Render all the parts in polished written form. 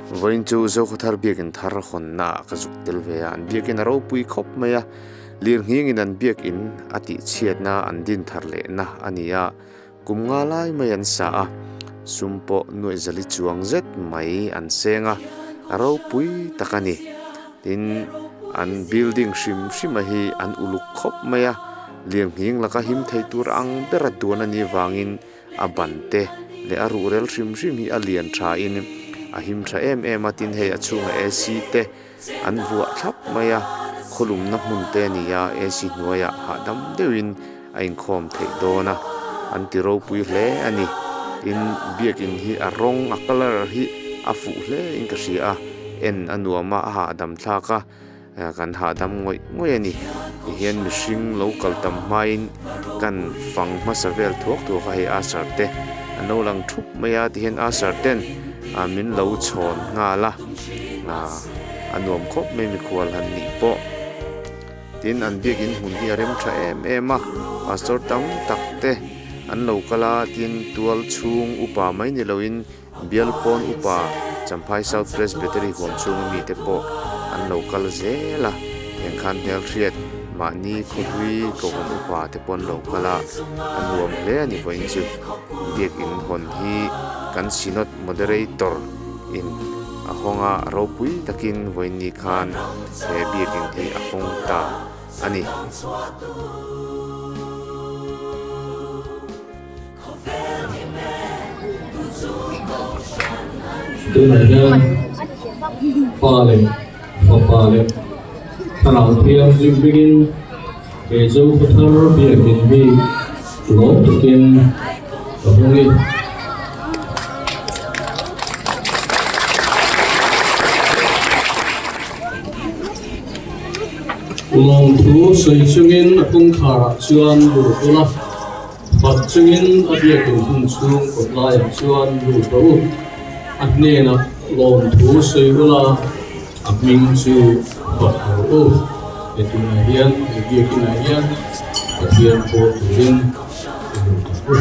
Vawiin chu Zokhawthar biakin thar hawnna ah ka zuk tel ve a, an biakin a ropui khawp mai a, lirnghingin an biakin a tihchhiatna an din thar lehna a ni a, kum nga lai mai an sa a, sum pawh nuaih zali chuang zet mai an seng a, a ropui tak a ni. Tin, an building hrim hrim a hi an uluk khawp mai a, lirnghing laka him thei tur ang bera duan a nih vangin a ban te leh a ruhrel hrim hrim hi a lian tha in a him tha em em a, tin hei a chhungah AC te an vuah thlap mai a, khawlumna hmun te a ni a, AC hnuaiah hahdam deuhin a inkhawm theih dawn a, an ti ropui hle a ni. Tin, biakin hi a rawng a colour hi a fuh hle in ka hria a, en a nuam a, a hahdam thlak a. Kan hahdam ngawih ngawih a ni. Tihian mihring lo kal tam hmain kan fang hmasa vel thuak thuak a, hei Asher te an lo lang thup mai a, tihian Asher ten min lo chhawn nghal a, a nuam khawp mai mikhual han nih pawh. Tin, an biakin hmun hi a rem tha em em a, pastor tam tak te an lo kal a, tin tual chhung upa mai ni loin Bial pawn upa Champhai South Presbytery huam chhunga mite pawh an lo kal zel a, heng khan hmelhriat mahni khawhlui kohhran upa te pawh an lo kal a, a nuam hle a ni vawiin chu. Biakin hawn hi kan Synod Moderator in a hawng a, ropui takin vawiin ni khan he biakin hi a hawng ta a ni. Tunah hian Pa leh Fapa leh Thlarau Thianghlim hmingin he Zokhawthar biakin hi lawm takin ka hawng e. Lawmthu sawi chungin a kawngkharah chuan lut ula. Fak chungin a biakin hun chhung kawt laiah chuan lut rawh u. A hnenah lawmthu sawi ula, a hming chu fak rawh u. He tunah hian he biakinah hian Pathian pawl turin i lut ang u.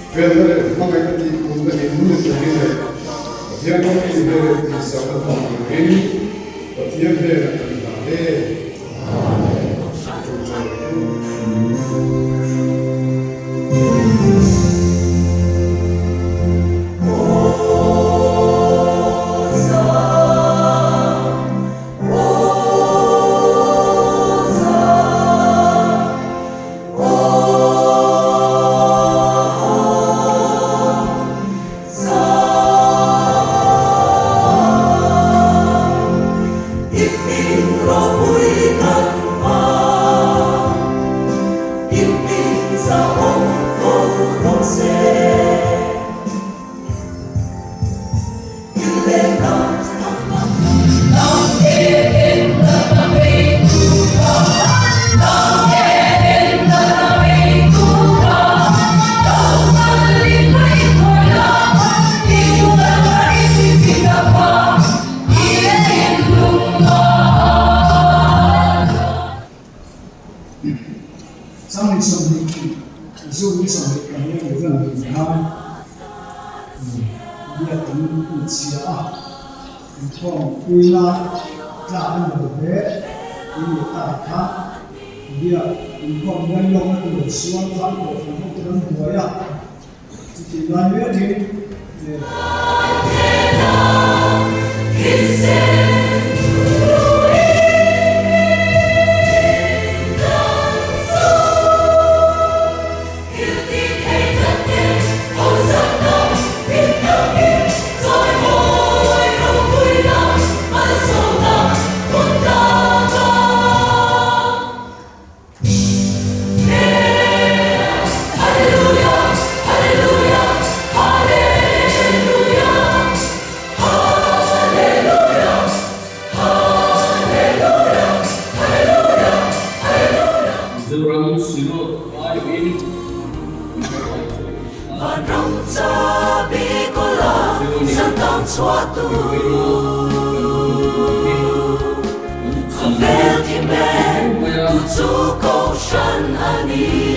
Felna leh hmangaihna tih punna in ni turin leh Pathian ropui hle leh tihsakna hmang turin Pathian hnenah kan hlan e. Amen. Biak an inchhia a, inkhawm puina tlak a ni lo hle. Tui leh ta kha biak inkhawm muai lawkna tur sual khan kohhran ho te an buai a, chutih lai mekin Synod aiawhin Vanram chabi kawla santang chhuahtu Khawvel thi men tu chu kohhran a ni.